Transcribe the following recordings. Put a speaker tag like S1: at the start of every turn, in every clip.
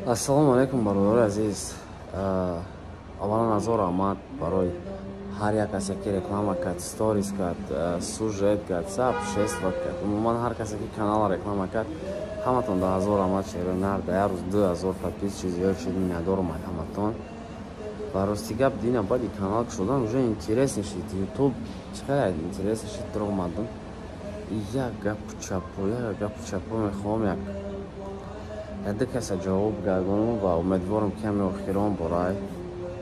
S1: Ассалому алайкум, бародари азиз. Аввалан, ҳазор раҳмат барои ҳар як касе, ки реклама кард, сторис кард, сюжет кард, сообщество кард, умуман ҳар касе, ки каналро реклама кард, ҳаматон да ҳазор раҳмат. Шерои нар да як рӯз 2000 подписчик зиёд шуд, миннатдорум ай ҳаматон. Ва рости гап, дина баъди канал шудан уже интересный шид ютуб, чӣ қадар интересный шид, омадам, як гапу чапо, як гапу чапо мехоҳам, як ду каса ҷавоб гардонам ва умедворам, ки ҳами охирон борай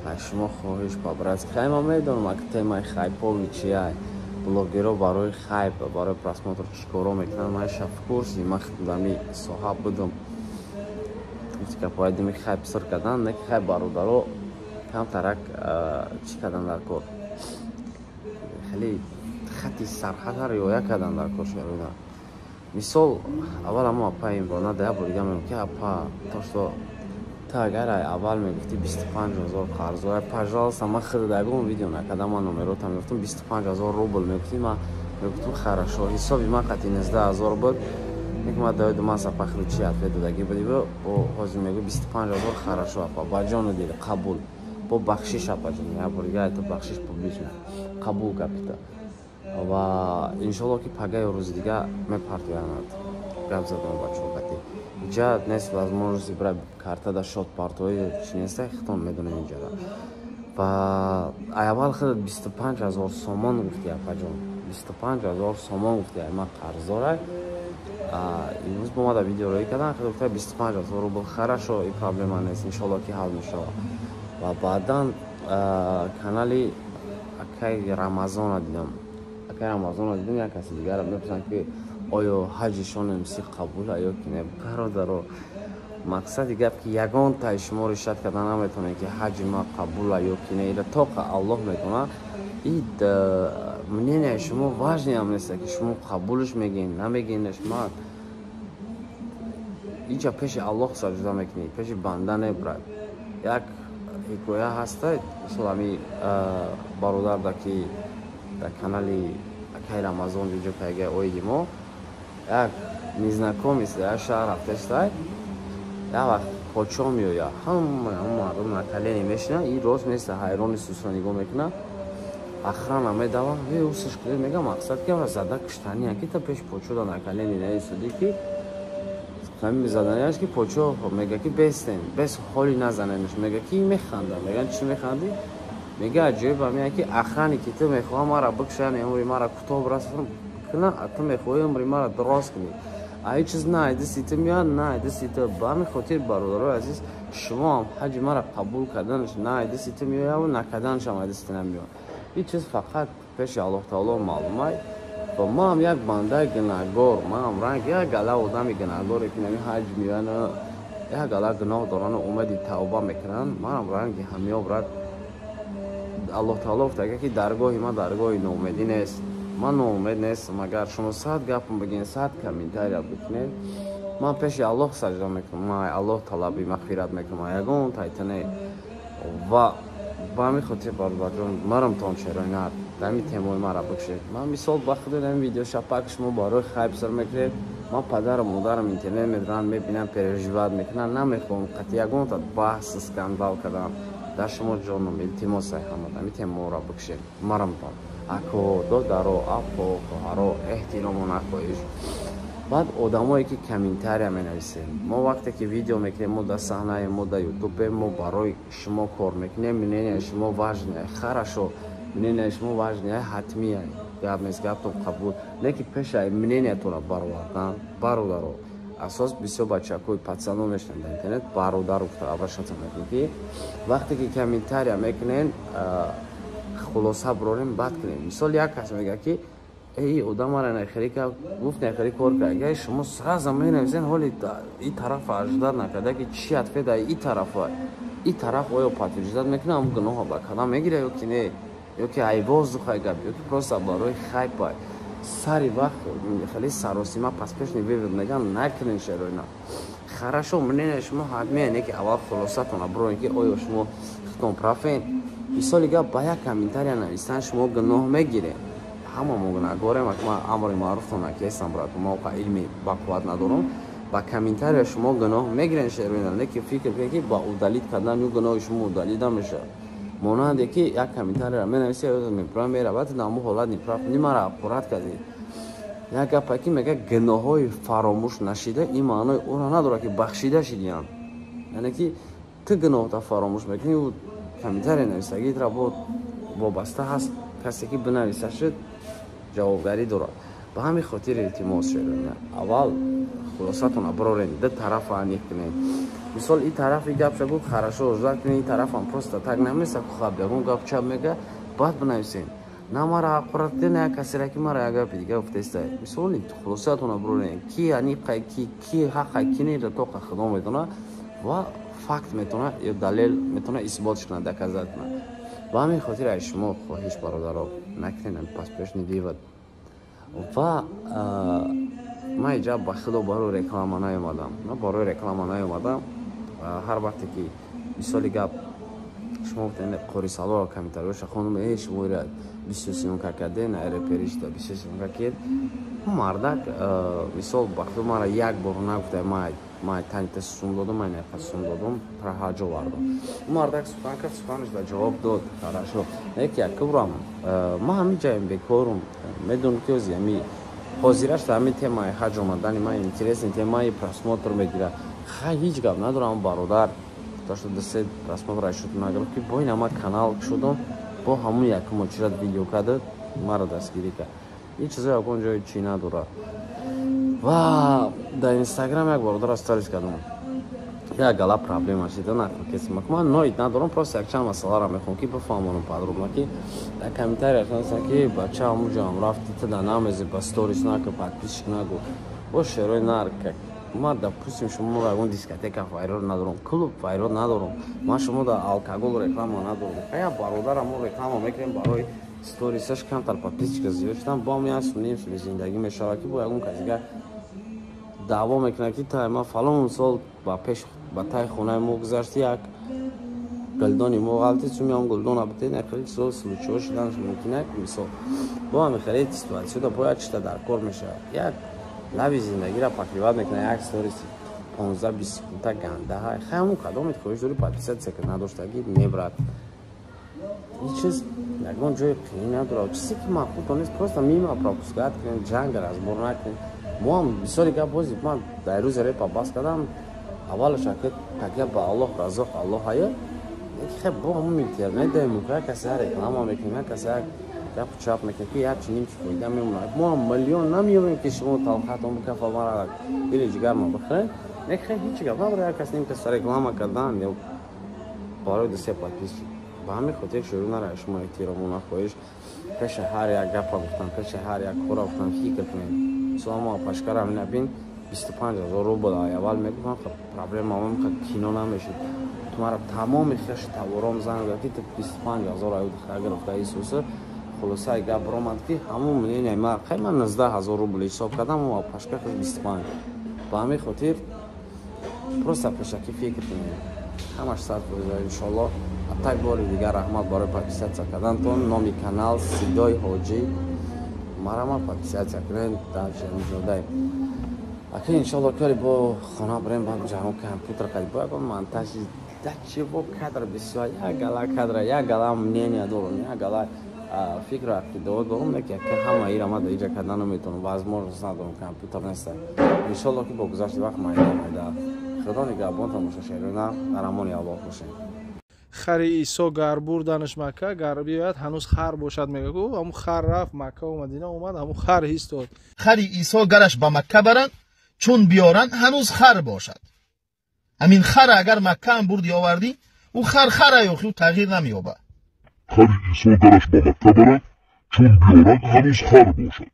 S1: аз шумо хоҳиш по-братски. Хай, ман медонам, ак темаи хайповый чия, блогеро барои хайп, барои просмотр чӣ коро мекунанд. Ман ша в курсе, ман дами соҳаб будам, гапҳои дими хайп сир кардан не. Ки хай, бародаро, камтарак чӣ кардан дар кор, хеле хати сарҳадра риоя кардан дар кор шароида. Мисол, аввал ҳамо апа Имрона да як бор дига мегӯм, ки апа, то что ту агар аввал мегуфтӣ 25 000 қарзо, пожалуйста, ман худат ягон видео накардам, ман номерота мегуфтам, 25 000 рубл мегуфтӣ, ман мегуфтам хорошо, ҳисоби ман қати 19 000 буд. Ек ман даёду ман сапа худ чи ответ додагӣ будӣ, бо ҳозир мегӯ 25 000, хорошо, апа, ба ҷону дил қабул, бо бахшиш, апаҷон, як бор дига айто бахшиш, публично қабул гапита. Ва иншолло, ки пагаи рӯзи дига мепартоянад гап задан бачаҳо қати. Иҷа нест возможности бира карта да шот партои чи неста, хитон медонем инҷара. Ва аввал худат 25 000 сомон гуфти, апаҷон, 25 000 сомон гуфти, ай ман қарздорай. Имрӯз бо ма да видео роӣ кардан, худ гуфта 25 000 рубл, хорошо, и проблема нест, иншолло, ки ҳал мешавад. Ва баъдан канали акай Рамазона дидам, акай Рамазона дидам, як каси дигарро мепурсанд, ки оё ҳаҷи шон МС қабула ё ки не. Бародаро, мақсади гап, ки ягон тай шумо решать карда наметавонед, ки ҳаҷи ма қабула ё ки не, ила тоқа Аллоҳ медонад. И мнение шумо важный ам неста, ки шумо қабулш мегӯен, намегӯенаш. Ма инҷа пеши Аллоҳ саҷда мекунӣ, пеши банда не, брат. Як ҳикоя ҳаста, мисол, ҳами бародарда, ки дар канали акай Рамазон видео кайга оиди мо, як незнакомец дар як шаҳр рафтестай, як вақт подшоҳ меояд, ҳама мардум на колени мешинанд, и рост места, ҳайрони сусро нигоҳ мекунад, охрана медава, усш кунед, мега, мақсад ки зада киштания, ки та пеши подшоҳ на колени наистодӣ, ки ҳамин заданияш, ки подшоҳ мега, ки бестен, бес, ҳоли назаненш, мега, ки механда. Меган, чӣ механдӣ? Мега, аҷоиб ҳамия, ки охране, ки ту мехоҳа мара бикушаян, умри мара кӯтоҳ куна, а ту мехоҳӣ умри мара дароз кунӣ. А ҳеҷ чиз на айдиси ту меояд, на айдиси ту. Ба ҳамин хотир, бародарои азиз, шумо ҳам ҳаҷи мара қабул карданаш на айдиси ту меояву накарданашам айдиси ту намеояд. Ин чиз фақат пеши Аллоҳ таоло маълумай. Ва маам як бандаи гунаҳгор, маам ранг як гала одами гунаҳгоре, ки нами ҳаҷ меоянд, як гала гуноҳ дорану умеди тавба мекунанд, манам ранги ҳамиё, брат. Аллоҳ таоло гуфтага, ки даргоҳи ман даргоҳи ноумедӣ нест, ман ноумед нестам. Агар шумо 100 гапам бигӯед, 100 комментария бикунед, ман пеши Аллоҳ саҷда мекунам, ман Аллоҳ талаби мағфират мекунам, ягон тайтане. Ва ба ҳамин хотир, бародарҷон, марам тон шероинар дар ҳамин темои мара бикушед. Ман мисол ба худи ҳамин видеошапак шумо барои хайп сар мекунед, ман падару модарам интернет медоранд, мебинам, переживать мекунанд, намехоҳам қати ягонта баҳс, скандал кардан. Дар шумо ҷоном илтимосай, ҳама ҳамин теморо бикушед, марамтон, ако, додаро, апо, хоҳаро, эҳтирому нахоҳиш. Баъд одамое, ки комментария менависем, мо вақте ки видео мекунем, мо дар саҳнаем, мо дар ютубем, мо барои шумо кор мекунем, мнение шумо важный. Хорошо, мнение шумо важный, ҳатмия, гап нест, гаптон қабул, не ки пешаи мнениятонро баровардан, бародаро, асос бисёр бачакои пацано мешинанд дар интернет, бародару гуфта обращаться мекунем, ки вақте ки комментария мекунен, хулоса бирорем, бад кунем. Мисол, як кас мегӯяд, ки эй, одам мара нахелӣ гуфт, нахелӣ кор кард, шумо сразу менависен, ҳоли и тарафа ожидать накарда, ки чӣ ответ и тарафа, и тараф оё подтверждать мекунад, ҳам гуноҳа ба кадам мегирад ё ки не, ё ки ай воздух ай гап, ё ки просто барои хайпа. Сари вақт хеле саросима, поспешный вывод меган накунен, шероина. Хорошо, мнение шумо ҳатмия, не ки аввал хулосатона бироен, ки оё шумо худтон прав ен. Мисоли гап, ба як комментария навистан шумо гуноҳ мегиред. Ҳама мо гунаҳгорем. Ман амри маъруфтон накестам, брат, ма оқа илми бақувват надорам. Ба комментария шумо гуноҳ мегирен, шервина, не ки фикр кунед, ки ба удалить кардан ю гуноҳи шумо удалить намешавад. Монанде ки як комментарияро менависи, мепура меравад, дар ҳамун ҳолат неправ ни мара ҳақорат кардӣ. Як гапе ки мега, гуноҳҳои фаромӯш нашида, ин маънои ӯро надорад, ки бахшида шидиянд. Яъне ки ту гуноҳта фаромӯш мекунӣ, ӯ комментария нависагиитра бо вобаста ҳаст, касе ки бинависа шуд, ҷавобгарӣ дорад. Ба ҳамин хотир илтимос, шерина, аввал хулосатона бирорен, ду тарафа аниқ кунед. Мисол, ин тарафи гапша гуфт, хорошо, ждать кунед, ин тарафам просто так намеса хаб ягон гап чап мега, баъд бинависен. На мара ҳақорат кунед, на як касера ки мара як гапи дига гуфтеста. Мисол, хулосатона бирорен, ки аниқай, ки ҳақай, ки не, тоқа Худо медона ва факт метавона ё далел метавона исбот кунад, доказать кунад. Ба ҳамин хотир аз шумо хоҳиш, бародаро, накунед поспешный вывод. Ва ман иҷа ба Худо барои реклама наёмадам, ман барои реклама наёмадам. Ҳар вақте ки, мисоли гап, шумо гуфтед, Қорисалоро комментариёша хондум, э, шумо ира бисёр съёмка карден, реперишта бисёр съёмка кед мардак. Мисол, ба Худо, мара як бор нагуфта, ман танита сум додум, ман яқа сум додум, тра ҳаҷ овардум. Мардак сухан кард, суханаш да ҷавоб дод, хорошо. Яке якубрам, ман ҳамин ҷаем бекорум, медонам, ки ози ҳами ҳозираш ҳамин темаи ҳаҷ омадани ман интересный темаи, просмотр мегирад. Хай, ҳеҷ гап надорам, бародар, то что дасе просмотр шуд нагирифт, ки бо ин ама канал шудум, бо ҳамун якум очират видео карда, маро дастгирӣ кард. Ин чизо ягон ҷои чӣ надорад. Ва дар Инстаграм як бародар сторис кардам, як гала проблема шида нақл. Ман ноид надорам, просто якчанд масъаларо мехоҳам, ки бифаҳмонам подробно, ки дар комментарияш нависам, ки бача, ҳамуҷоам рафти, ту да намези, ба сторис наку, подписчик нагу, бо шерои нар. Ма, допустим, шумо ягон дискотека файрод надорам, клуб файрод надорам, ман шумо да алкогол реклама надорам. Я бародарам мо реклама мекунем, барои сторисаш камтар подписчика зиёд шудан, бо ҳам як суним зиндагӣ мешавад, ки бо ягон касига даъво мекунад, ки та ма фалон сол ба пеш, ба таи хонаи мо гузашти, як гулдони мо ғалти, чун ям гулдона битен, хеле чизо случайҳо шуданаш мумкин. Мисол, бо ҳами хеле ситуатсиёда бо як чита дар кор мешавад, як лави зиндагиро покрывать мекунад, як сториси 15-20 секунда гандаҳа. Хай, ҳамун кадомет хоҳиш дори, подписаться ки надоштагӣ мебрат. Ҳеҷ чиз ягон ҷои қиин надорад, чизе ки маъқултон нест, просто мимо пропускать кунед, ҷанг разбор накунед. Мо ҳам бисёри гап бози, ман дар рӯзи репа бас кардам, аввалаш ака такя ба Аллоҳ, разоқ Аллоҳ ҳая. Хеб, бо ҳамун интернет даем, як касе реклама мекунем, як касе як гапу чап мекунем, ки як чиним чи фоида мемонад. Мо ҳам миллион намеёбем, ки шумо талхатон бикафа, мара дили ҷигарма бихӯред. Нехе, ҳеҷ гап надора, як кас ним кас реклама кардан ё барои ду-се подписчик. Ба ҳамин хотир шурӯъ нара, шумо эҳтиромона хоҳиш, пеши ҳар як гапа гуфтан, пеши ҳар як кора гуфтан, фикр кунед. Мисол, мо пашкара бин, 25 000 рубл аввал мегуфтам, проблема кино намешуд. Ту мара тамоми хеши тавором занг зад, ки ту 25 000 аю гирифта исуса. Хулосаи гап баромад, ки ҳамун мнение ма, хай, ман 19 000 рубл ҳисоб кардам, пашка худ 25. Ба ҳамин хотир просто пешакӣ фикр кунед, ҳамаш 100%, иншоллоҳ. Так, бори дигар раҳмат барои подписаться кардантон. Номи канал Сидои Ҳоҷӣ, марама подписаться кунед дар ҷодаи ака. Иншоллоҳ, кори бо хона бирем, баъд ҷаҳон компютер қади бо ягон монтажи дачиво кадр бисёр, як гала кадра, як гала мнения дорам, як гала фикру ақидаҳо дорам, лекин яка ҳама ира ма дар иҷа кардан наметавонам, возможность надорам, компютер неста. Иншоллоҳ, ки бо гузашти вақт майда майда. Худо нигаҳбонтон боша, шерона, дар амони Аллоҳ бошед.
S2: Хари Исо гар бурданаш Макка, гар биёяд, ҳанӯз хар бошад, мега. Гу ҳамун хар рафт Маккаву Мадина, омад, ҳамун хар ҳис дод.
S3: Хари Исо гараш ба Макка баранд, чун биёранд, ҳанӯз хар бошад. Ҳамин хара агар Маккаам бурди, овардӣ, ӯ хар хара ёхи, ӯ тағйир намеёбад.
S4: Хари Исо гараш ба Макка баранд, чун биёранд, ҳанӯз хар бошад.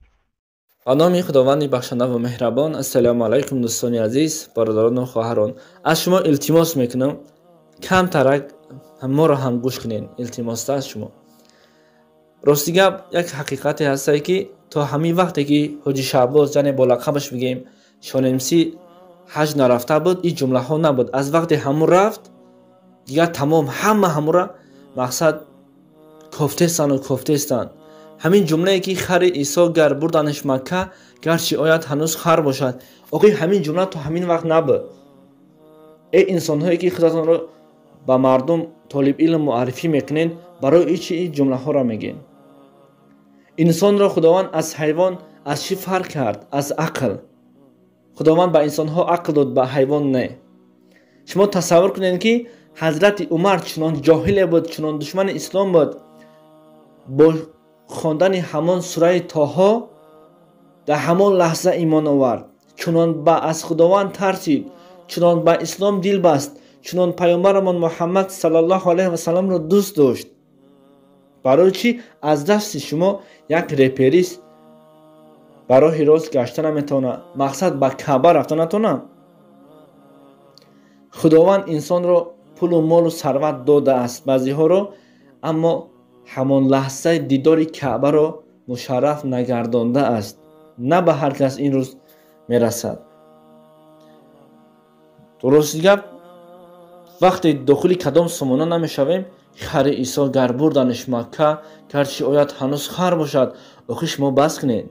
S5: Ба номи Худованди бахшанда ва меҳрабон. Ассалому алайкум, дӯстони азиз, бародарону хоҳарон. Аз шумо илтимос мекунам, камтарак моро ҳам гӯш кунед, илтимоста аз шумо. Рости гап, як ҳақиқате ҳастае, ки то ҳамин вақте ки Ҳоҷи Шаҳбоз, яъне бо лақабаш бигем Шонемсӣ, ҳаҷ нарафта буд, ин ҷумлаҳо набуд. Аз вақте ҳамун рафт, дигар тамом, ҳама ҳамура мақсад кофтестану кофтестанд. Ҳамин ҷумлае, ки хари Исо гар бурданаш Макка, гарчи ояд, ҳанӯз хар бошад. Охир ҳамин ҷумла то ҳамин вақт набуд. Эй инсонҳое ки худатонро ба мардум толибилм муаррифӣ мекунед, барои чӣ ин ҷумлаҳоро мегӯед? Инсонро Худованд аз ҳайвон аз чӣ фарқ кард? Аз ақл. Худованд ба инсонҳо ақл дод, ба ҳайвон не. Шумо тасаввур кунед, ки ҳазрати Умар чунон ҷоҳиле буд, чунон душмани ислом буд, бо хондани ҳамон сураи Тоҳо дар ҳамон лаҳза имон овард, чунон ба аз Худованд тарсид, чунон ба ислом дил баст, чунон паёмбарамон Муҳаммад саллаллоҳу алайҳи васалламро дӯст дошт. Барои чӣ аз дасти шумо як реперист ба роҳи рост гашта наметавонад, мақсад ба Каъба рафта натавонад? Худованд инсонро пулу молу сарват додааст баъзеҳоро, аммо ҳамон лаҳзаи дидори Каъбаро мушарраф нагардондааст. На ба ҳар кас ин рӯз мерасад. Рости гап, вақте дохили кадом сомона намешавем, хари Исо гар бурданаш Макка, гарчи ояд ҳанӯз хар бошад. Охир шумо бас кунед.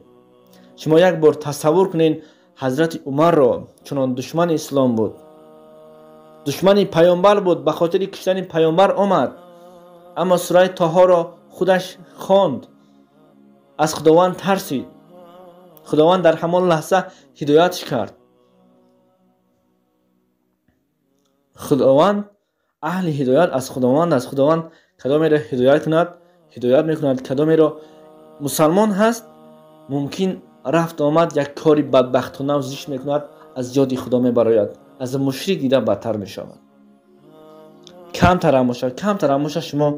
S5: Шумо як бор тасаввур кунед ҳазрати Умарро, чунон душмани ислом буд, душмани паёмбар буд, ба хотири киштани паёмбар омад, аммо сураи Тоҳоро худаш хонд, аз Худованд тарсид, Худованд дар ҳамон лаҳза ҳидоятш кард. Худованд аҳли ҳидоят аз Худованд аст. Худованд кадомеро ҳидоят кунад, ҳидоят мекунад, кадомеро мусалмон ҳаст, мумкин рафт омад як кори бадбахтонаву зишт мекунад, аз ёди Худо мебарояд, аз мушрик дида бадтар мешавад. Камтарам бошад, камтарам бошад, шумо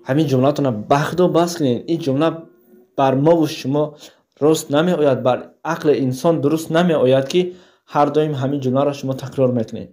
S5: ҳамин ҷумлатонро ба Худо бас кунед. Ин ҷумла бар мову шумо рост намеояд, бар ақли инсон дуруст намеояд, ки ҳар доим ҳамин ҷумларо шумо такрор мекунед.